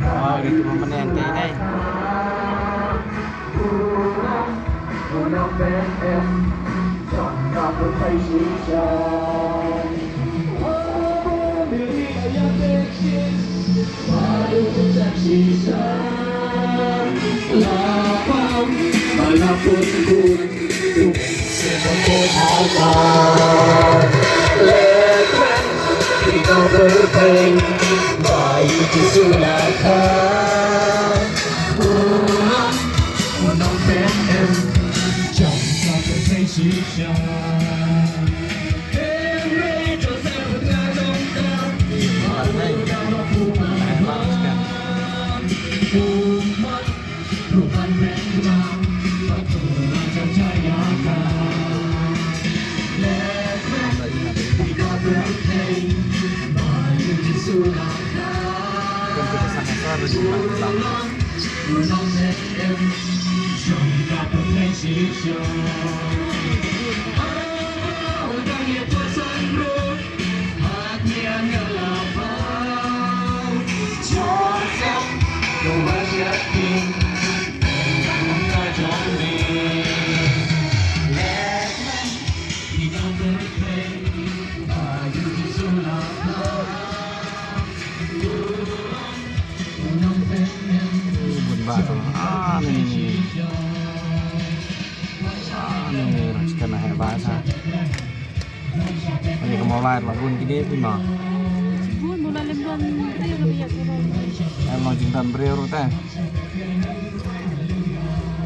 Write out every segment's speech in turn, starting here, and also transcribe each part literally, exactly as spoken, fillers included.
Wow, dei tu permanent dei, dei. Bun ba tu. Ah, ni, ni, ni. Ah, ni, ni, chicken na heh ba sa. Ani ka mawlai la bun kine phi ma. Bun, bun la lem don briew ka biak ka bun. Em long jingdon briew ruh te.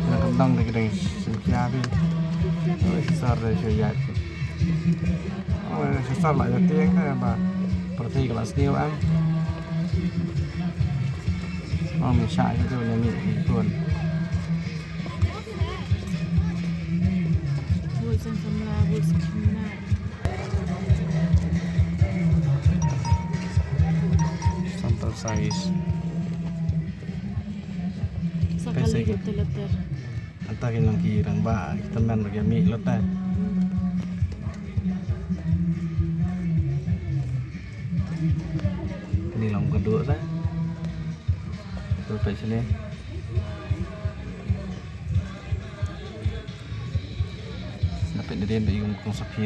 Na ka dang de ka dang sim kia phi. Oi, sar de shu ya. Oi, sar la ya tieng te ba. Pyrthei ka la sniew em. Ong mi sha ïa ka tu nya mi bun. Bun san samla, bun san samla. Sample size. Sa kali. Pese ki. Ata ki nang ki rangbah, ki tymmen ruh ki mih lut te. Kani long ka duh te. Tu peit sini. Sna peit nadien ba yung kong sapira.